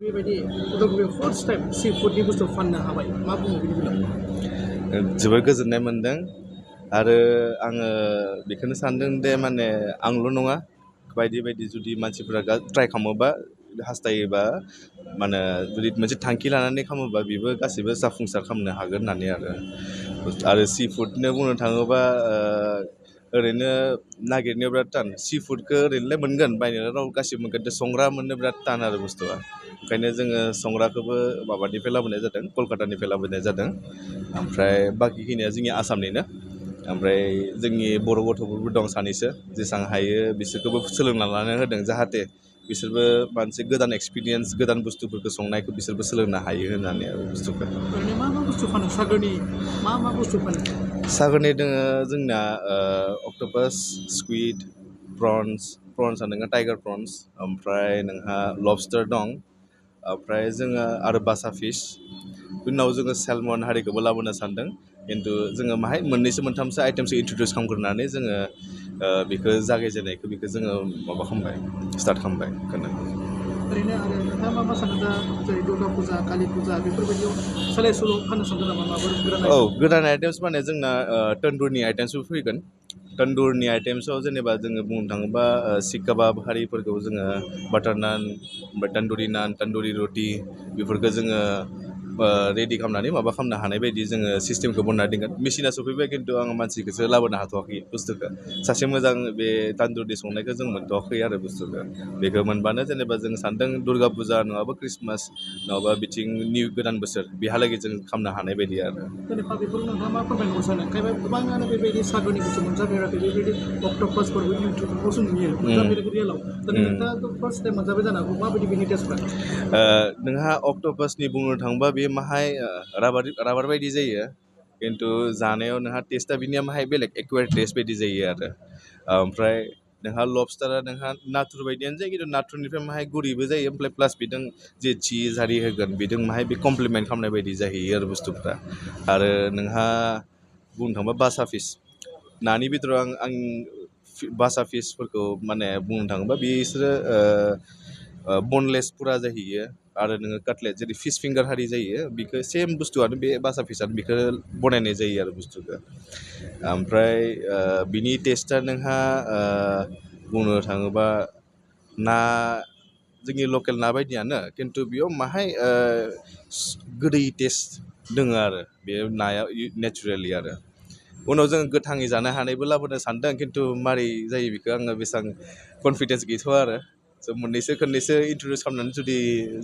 बेबायदि उदालगुरियाव first time सि फुडनि बुस्थु फाननो हाबाय मा बुङो बिनि बेलायाव? जोबोर गोजोननाय मोनदों आरो आङो बेखौनो सानदों दे माने आंल' नङा बायदि बायदि जुदि मानसिफोरा ट्राइ खालामोबा हास्थायोबा माने जुदि मोनसे थांखि लानानै खालामोबा बेबो गासैबो जाफुंसार खालामनो हागोन होननानै आरो सि फुडनो बुंनो थाङोबा ओरैनो नागिरनायाव बिराद टान सि फुडखौ ओरैनोलाय मोनगोन बायनायाव राव गासिबो मोनगोन संग्रा मोननो बिराद टान आरो बुस्थुआ ओंखायनो जोङो संग्राखौबो माबानिफ्राय लाबोनाय जादों कलकातानिफ्राय लाबोनाय जादों ओमफ्राय बाखिखिनिया जोंनि आसामनिनो ओमफ्राय जोंनि बर' गथ'फोरबो दं सानैसो जेसेबां हायो बिसोरखौबो सोलोंना लानो होदों जाहाथे बिसोरबो मोनसे गोदान एक्सपिरियेन्स गोदान बुस्थुफोरखौ संनायखौ बिसोरबो सोलोंनो हायो होननानै आरो बुस्थुखौ ओरैनो मा बुस्थु फानो सागरनि मा बुस्थु फानो? सागरनि दोङो जोंना अक्ट'पास स्कुइड प्रन्सआ नोङो टाइगार प्रन्स ओमफ्राय नोंहा लबस्टार दं ओमफ्राय जोङो आरो बासा फिस बिनि उनाव जोङो सेलमन हारिखौबो लाबोनो सानदों खिन्थु जोङो माहाय मोननैसो मोनथामसो आइटेमसो इन्ट्रडिउस खालामग्रोनानै जोङो बेखौ जागायजेननायखौ बेखौ जोङो माबा खालामबाय स्टार्ट खालामबाय बेखौनो ओरैनो आरो नोंथाङा मा सानो दा जेरै दुर्गा फुजा कालि फुजा बेफोरबायदियाव सोलाय सोल' फाननो सानदों नामा माबाफोर गोदान औ आइटेम? गोदान आइटेम्स माने जोंना तन्दुरनि आइटेम्सबो फैगोन तन्दुरनि आइटेम्सआव जेनेबा जोङो बुंनो थाङोबा सिख काबाब हारिफोरखौ जोङो बाटार नान ओमफ्राय तन्दुरि रटि बेफोरखौ जोङो रेडि खालामनानै माबा खालामनो हानाय बायदि जोङो सिस्टेमखौ बनायना दोनगोन मेसिना सफैबाय खिन्थु आङो मानसिखौसो लाबोनो हाथ'वाखै बुस्थुखौ सासे मोजां बे तान्दुरि संनायखौ जों मोनथ'वाखै आरो बुस्थुखौ बेखौ मोनबानो जेनेबा जों सानदों दुर्गा फुजा नङाबा ख्रिस्टमास नङाबा बिथिं निउ गोदान बोसोर बेहालागै जों खालामनो हानाय बायदि आरो जेनेबा बेफोरखौ नोंथाङा मा फोरमायनो सानो खायफा गोबाङानो बेबायदि सागरनि बुस्थु मोनजाफेराखै बेबायदि अक्ट'पासफोरबो इउटुबफोरावसो नुयो मोनजाफेराखै रियेलाव दिनै नोंथाङाथ' फार्स्ट टाइम मोनजाबाय जानो हागौ माबायदि बेनि टेस्टफ्रा? नोंहा अक्ट'पासनि बुंनो थाङोबा बे माहाय राबार बायदि जायो खिन्थु जानायाव नोंहा टेस्टआ बिनिया माहाय बेलेग एकुवेर टेस्ट बायदि जायो आरो ओमफ्राय नोंहा लबस्टारा नोंहा नाथुर बायदियानो जायो खिन्थु नाथुरनिफ्राय माहाय गुरैबो जायो ओमफ्राय प्लास बिदों जे चिज आरि होगोन बिदों माहाय बे कमप्लिमेन्ट खालामनाय बायदि जाहैयो आरो बुस्थुफ्रा आरो नोंहा बुंनो थाङोबा बासा फिस नानि बेदराव आं बासा फिसफोरखौ माने बुंनो थाङोबा बिसोरो बनलेस फुरा जाहैयो आरो नोङो काटलेट जेरै फिस फिंगार हारि जायो बेखौ सेम बुस्थुआनो बे बासा फिसआनो बेखौ बनायनाय जायो आरो बुस्थुखौ ओमफ्राय बिनि टेस्टआ नोंहा बुंनो थाङोबा ना जोंनि लकेल ना बायदियानो खिन्थु बेयाव माहाय गोदै टेस्ट दोङो आरो बे नाया नेचारेलि आरो उनाव जोङो गोथाङै जानो हानायबो लाबोनो सानदों खिन्थु मारै जायो बेखौ आङो बेसेबां कनफिडेन्स गैथ'आ आरो स' खननैसो इन्ट्रडिउस खालामनानै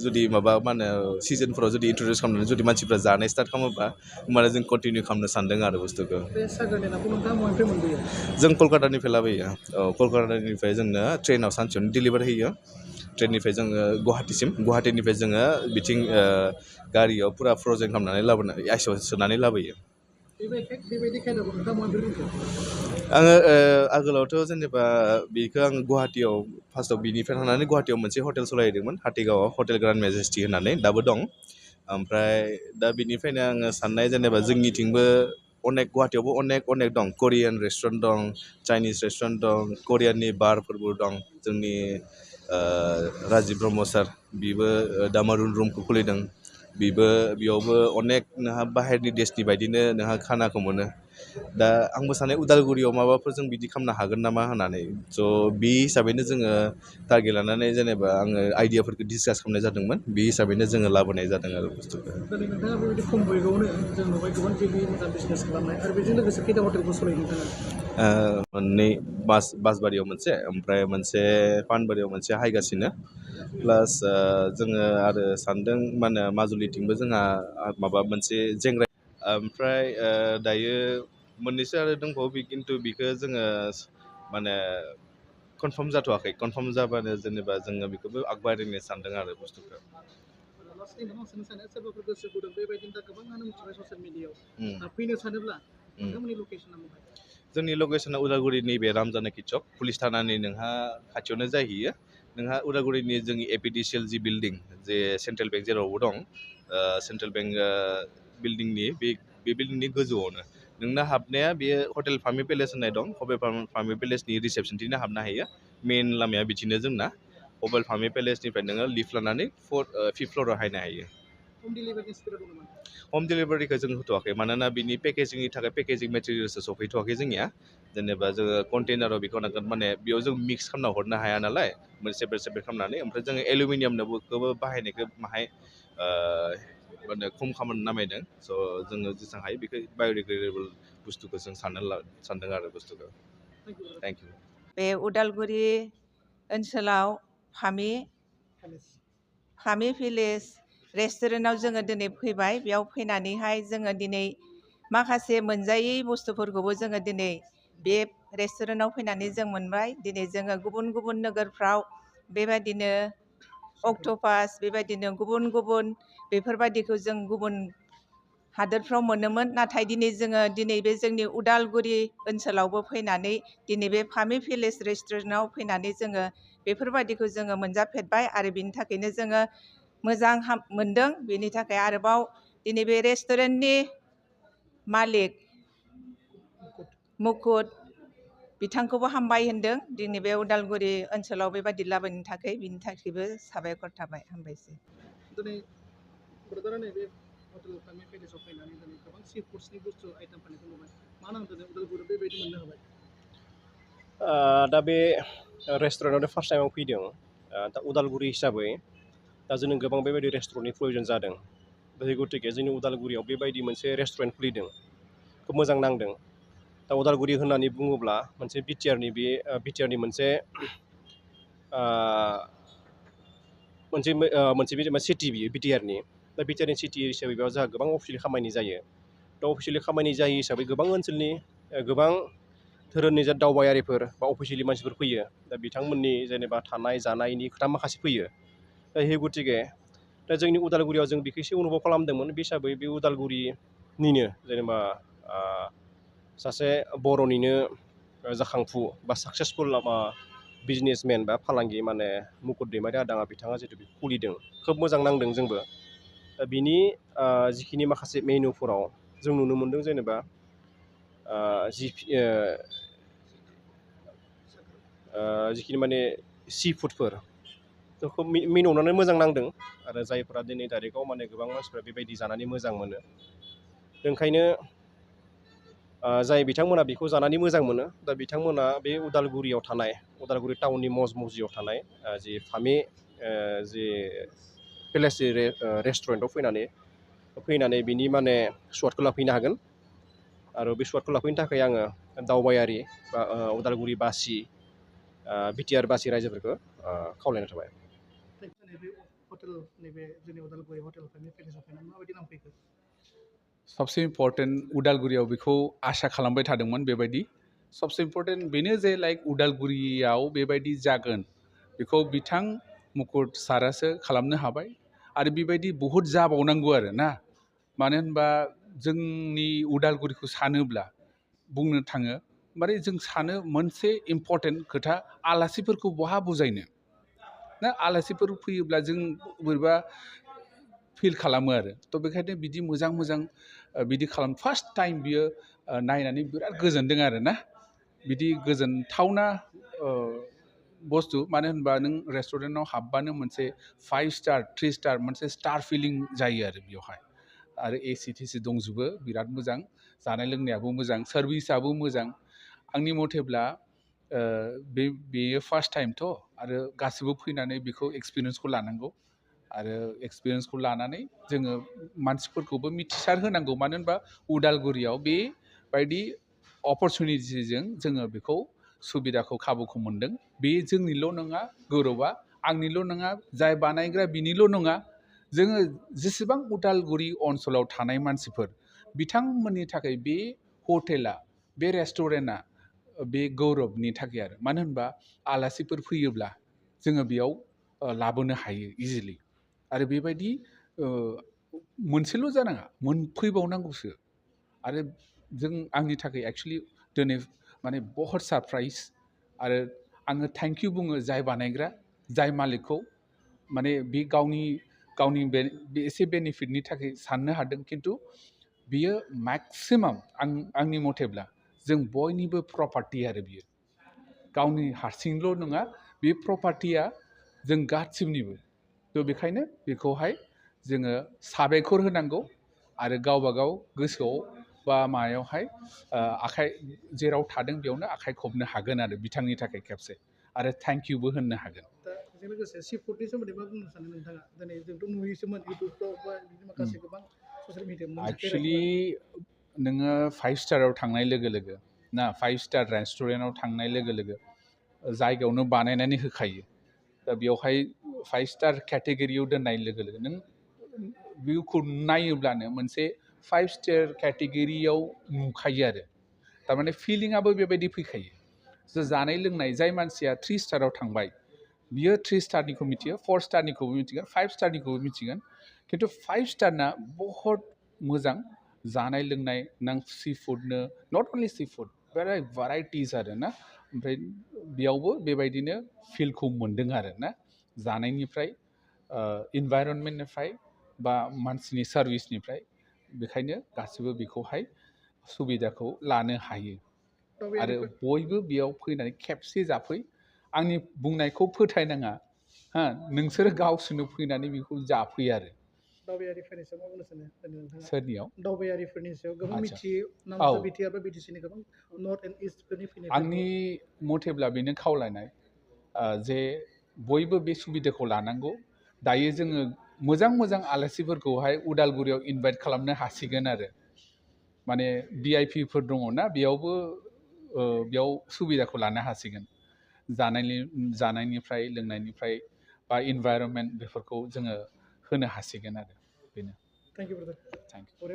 जुदि माबा मा होनो सिजनफोराव जुदि इन्ट्रडिउस खालामनानै जुदि मानसिफ्रा जानाय स्टार्ट खालामोबा होमबानो जों कन्टिनिउ खालामनो सानदों आरो बुस्थुखौ बे सागरनि नाखौ नोंथाङा बबेनिफ्राय मोनबोयो? जों कलकातानिफ्राय लाबोयो औ कलकातानिफ्राय जोंनो ट्रेनाव सानसेयावनो डिलिभार होयो ट्रेननिफ्राय जोङो गुवाहाटीनिफ्राय जोङो बिथिं गारियाव फुरा फ्रजेन खालामनानै लाबोनानै आइसआव सोनानै लाबोयो बेबायदि खायदाखौ नोंथाङा बबेनिफ्राय रोंखो? आङो आगोलावथ' जेनेबा बेखौ आं गुवाहाटीयाव फार्स्टआव बिनिफ्राय थांनानै गुवाहाटीयाव मोनसे हटेल सालायहैदोंमोन हाथिगावआव हटेल ग्रान्ड मेजेस्टि होननानै दाबो दं ओमफ्राय दा बिनिफ्रायनो आङो साननाय जेनेबा जोंनिथिंबो गुवाहाटीयावबो अनेक दं करियान रेस्टुरेन्ट दं चाइनिस रेस्टुरेन्ट दं करियाननि बारफोरबो दं जोंनि राजिब ब्रह्म सार बिबो दामारुन रुमखौ खुलिदों बेयावबो अनेक नोंहा बाहेरनि देशनि बायदिनो नोंहा खानाखौ मोनो दा आंबो सानो उदालगुरियाव माबाफोर जों बिदि खालामनो हागोन नामा होननानै स' बे हिसाबैनो जोङो टारगेट लानानै जेनेबा आङो आइडियाफोरखौ डिसकास खालामनाय जादोंमोन बे हिसाबैनो जोङो लाबोनाय जादों आरो बुस्थुखौ दिनै नोंथाङा बेबायदि खम बयगावनो जों नुबाय गोबां बिदि मोजां बिजनेस खालामनाय आरो बेजों लोगोसे खैथा हटेलखौ सालायो नोंथाङा? मोननै बासबारियाव मोनसे ओमफ्राय मोनसे पानबारियाव मोनसे हायगासिनो प्लास जोङो आरो सानदों मा होनो माजुलिथिंबो जोंहा माबा मोनसे ओमफ्राय दायो मोननैसो आरो दंबावो खिन्थु बेखौ जोङो माने कनफार्म जाथ'वाखै कनफार्म जाबानो जेनेबा जोङो बेखौबो आगबारिनो सानदों आरो बुस्थुखौ सोरबाफोर गोसो गुदुं बेबायदिनो दा गोबाङानो मिथिबाय ससियेल मिडियायाव फैनो सानोब्ला नोंथांमोननि लकेसना बबेहाय? जोंनि लकेसना उदालगुरि नैबे रामजानकि चक पुलिस थानानि नोंहा खाथियावनो जाहैयो नोंहा उदालगुरिनि जोंनि एपिडिसिएल जि बिल्डिं जे सेन्ट्रेल बेंक जेरावबो दं सेन्ट्रेल बेंक बिल्डिंनि बे बिल्डिंनि गोजौआवनो नोंना हाबनाया बेयो हटेल फार्मि पेलेस होननाय दं हटेल फार्मि पेलेसनि रिसेपसनथिंनो हाबनो हायो मेइन लामाया बिथिंनो जोंना हबेल फामि पेलेसनिफ्राय नोङो लिफ्ट लानानै 5th फ्ल'राव हायनो हायो हम डिलिभारिनि सुबिदा दं नामा? हम डिलिभारिखौ जों होथ'वाखै मानोना बिनि पेकेजिंनि थाखाय पेकेजिं मेटेरियल्ससो सफैथ'वाखै जोंनिया जेनेबा जोङो कन्टेनाराव बेखौ नांगोन माने बेयाव जों मिक्स खालामना हरनो हाया नालाय सेपारेट सेपारेट खालामनानै ओमफ्राय जोङो एलुमिनियामनोबो बाहायनायखौ माहाय माने खम खालामनो नामायदों स' जोङो जेसेबां हायो बेखौ बाय'डिग्रेडेबल बुस्थुखौ जों सानदों आरो बुस्थुखौ थेंक इउ बे उदालगुरि ओनसोलाव फामि भिलेज रेस्टुरेन्टाव जोङो दिनै फैबाय बेयाव फैनानैहाय जोङो दिनै माखासे मोनजायै बुस्थुफोरखौबो जोङो दिनै बे रेस्टुरेन्टाव फैनानै जों मोनबाय दिनै जोङो गुबुन गुबुन नोगोरफ्राव बेबायदिनो अक्ट'पास बेबायदिनो गुबुन गुबुन बेफोरबायदिखौ जों गुबुन हादोरफ्राव मोनोमोन नाथाय दिनै जोङो बे जोंनि उदालगुरि ओनसोलावबो फैनानै दिनै बे फामि भिलेज रेस्टुरेन्टाव फैनानै जोङो बेफोरबायदिखौ जोङो मोनजाफेरबाय आरो बिनि थाखायनो जोङो मोजां मोनदों बेनि थाखाय आरोबाव दिनै बे रेस्टुरेन्टनि मालिक मुकुट बिथांखौबो हामबाय होनदों दिनै बे उदालगुरि ओनसोलाव बेबायदि लाबोनो थाखाय बिनि थाखायबो साबायखर थाबाय हामबायसै दिनै ब्रदारा नैबे हटेल फामि पेलेसाव फैनानै दिनै गोबां सि फुड्सनि बुस्थु आइटेम फाननायखौ नुबाय मा नांदों उदालगुरियाव बेबायदि मोननो हाबाय दा बे रेस्टुरेन्टआव फार्स्ट टाइमाव फैदों दा उदालगुरि हिसाबै दा जोंनो गोबां बेबायदि रेस्टुरेन्टनि प्रयजन जादों बे गतिके जोंनि उदालगुरियाव बेबायदि मोनसे रेस्टुरेन्ट खुलिदों खोब मोजां नांदों दा उदालगुरि होननानै बुङोब्ला मोनसे बिटिआरनि मोनसे सिटि बियो बिटिआरनि दा बिटिआरनि सिटि हिसाबै बेयाव जोंहा गोबां अफिसियेलि खामानि जायो दा अफिसियेलि खामानि जायो हिसाबै गोबां ओनसोलनि गोबां धोरोमनि जा दावबायारिफोर बा अफिसियेलि मानसिफोर फैयो दा बिथांमोननि जेनेबा थानाय जानायनि खोथा माखासे फैयो दा हे गतिके दा जोंनि उदालगुरियाव जों बेखौ एसे अनुभब खालामदोंमोन बे हिसाबै बे उदालगुरिनिनो जेनेबा सासे बर'निनो जाखांफु बा साक्सेसफुल बिजनेसमेन बा फालांगि माने मुकुट दैमारि आदाङा बिथाङा जितु बेखौ खुलिदों खोब मोजां नांदों जोंबो दा बिनि जिखिनि माखासे मेनुफोराव जों नुनो मोनदों जेनेबा जिखिनि माने सि फुडफोर बेखौ मेनुनानै मोजां नांदों आरो जायफोरा दिनै थारिखआव माने गोबां मानसिफ्रा बेबायदि जानानै मोजां मोनो ओंखायनो जाय बिथांमोना बेखौ जानानै मोजां मोनो दा बिथांमोना बे उदालगुरियाव थानाय उदालगुरि टाउननि मजमजियाव थानाय जि फामि जि पेलेस रेस्टुरेन्टआव फैनानै बिनि माने स्वादखौ लाफैनो हागोन आरो बे स्वादखौ लाफैनो थाखाय आङो दावबायारि बा उदालगुरि बासि बिटिआर बासि रायजोफोरखौ खावलायनाय थाबाय नैबे हटेल नैबे जोंनि उदालगुरि हटेल फामि पेलेसाव फैनानै माबायदि नांफैखो सबसे इम्पर्टेन्ट उदालगुरियाव बेखौ आसा खालामबाय थादोंमोन बेबायदि सबसे इम्पर्टेन्ट बेनो जे लाइक उदालगुरियाव बेबायदि जागोन बेखौ बिथां मुकुट सारासो खालामनो हाबाय आरो बेबायदि बहुद जाबावनांगौ आरो ना मानो होनबा जोंनि उदालगुरिखौ सानोब्ला बुंनो थाङो माने जों सानो मोनसे इम्पर्टेन्ट खोथा आलासिफोरखौ बहा बुजायनो ना आलासिफोर फैयोब्ला जों बोरैबा फिल खालामो आरो थ' बेखायनो बिदि मोजां बिदि खालाम फार्स्ट टाइम बियो नायनानै बिराद गोजोनदों आरो ना बिदि गोजोनथावना बुस्थु मानो होनबा नों रेस्टुरेन्टाव हाबबानो मोनसे 5 स्टार 3 स्टार मोनसे स्टार फिलिं जायो आरो बेवहाय आरो एसि टिसि दंजोबो बिराद मोजां जानाय लोंनायाबो मोजां सार्भिसाबो मोजां आंनि मथेब्ला बेयो फार्स्ट टाइमथ' आरो गासिबो फैनानै बेखौ एक्सपिरियेन्सखौ लानांगौ आरो एक्सपिरियेन्सखौ लानानै जोङो मानसिफोरखौबो मिथिसार होनांगौ मानो होनबा उदालगुरियाव बेबायदि अपरचुनिटिजों जोङो बेखौ सुबिदाखौ खाबुखौ मोनदों बे जोंनिल' नङा गौरबा आंनिल' नङा जाय बानायग्रा बिनिल' नङा जोङो जेसेबां उदालगुरि ओनसोलाव थानाय मानसिफोर बिथांमोननि थाखाय बे हटेला बे रेस्टुरेन्टआ बे गौरबनि थाखाय आरो मानो होनबा आलासिफोर फैयोब्ला जोङो बेयाव लाबोनो हायो इजिलि आरो बेबायदि मोनसेल' जानाङा फैबावनांगौसो आरो आंनि थाखाय एक्सुवेलि दिनै माने बहुत सारप्राइज आरो आङो थेंक इउ बुङो जाय बानायग्रा जाय मालिकखौ माने बे गावनि बे एसे बेनिफिटनि थाखाय साननो हादों खिन्थु बियो मेक्सिमाम आंनि मथेब्ला जों बयनिबो प्रपार्टि आरो बियो गावनि हारसिंल' नङा बे प्रपार्टिया जों गासिबनिबो थ' बेखायनो बेखौहाय जोङो साबायखर होनांगौ आरो गावबा गाव गोसोआव बा मायावहाय आखाइ जेराव थादों बेयावनो आखाइ खबनो हागोन आरो बिथांनि थाखाय खेबसे आरो थेंक इउबो होननो हागोन दा बेजों लोगोसे सि फुडनि सोमोन्दै मा बुंनो सानो नोंथाङा दिनै जोंथ' नुयोसोमोन इउटुबफ्राव बा बिदिनो माखासे गोबां ससियेल मिडियायाव एक्सुवेलि नोङो 5 स्टाराव थांनाय लोगो लोगो ना 5 स्टार रेस्टुरेन्टाव थांनाय लोगो लोगो जायगायावनो बानायनानै होखायो दा बेवहाय 5 स्टार केटेगरियाव दोननाय लोगो लोगो नों बेखौ नायोब्लानो मोनसे 5 स्टार केटेगरियाव नुखायो आरो थारमाने फिलिंआबो बेबायदि फैखायो जो जानाय लोंनाय जाय मानसिया 3 स्टाराव थांबाय बियो 3 स्टारनिखौ मिथियो 4 स्टारनिखौबो मिथिगोन 5 स्टारनिखौबो मिथिगोन खिन्थु 5 स्टारना बहुत मोजां जानाय लोंनाय नों सि फुडनो नट अनलि सि फुड बिराद भेराइटिस आरो ना ओमफ्राय बेयावबो बेबायदिनो फिलखौ मोन्दों आरो ना जानायनिफ्राय इनभाइरनमेन्टनिफ्राय बा मानसिनि सार्भिसनिफ्राय बेखायनो गासिबो बेखौहाय सुबिदाखौ लानो हायो आरो बयबो बेयाव फैनानै खेबसे जाफै आंनि बुंनायखौ फोथायनाङा हा नोंसोरो गावसोरनो फैनानै बेखौ जाफै आरो दावबायारिफोरनि सायाव मा बुंनो सानो नोंथाङा सोरनियाव दावबायारिफोरनि सायाव गोबां आदसा। मिथियो औ। नामसा बिटिआर बा बिटिसिनि गोबां नर्थ एन्ड इस्टफोरनि फैनाय आंनि मथेब्ला बेनो खावलायनाय जे बयबो बे सुबिदाखौ लानांगौ दायो जोङो मोजां मोजां आलासिफोरखौहाय उदालगुरियाव इनभाइट खालामनो हासिगोन आरो माने भिआइपिफोर दङ ना बेयावबो बेयाव सुबिदाखौ लानो हासिगोन जानायनिफ्राय लोंनायनिफ्राय बा इनभाइरनमेन्ट बेफोरखौ जोङो होनो हासिगोन आरो बेनो thank you brother thank you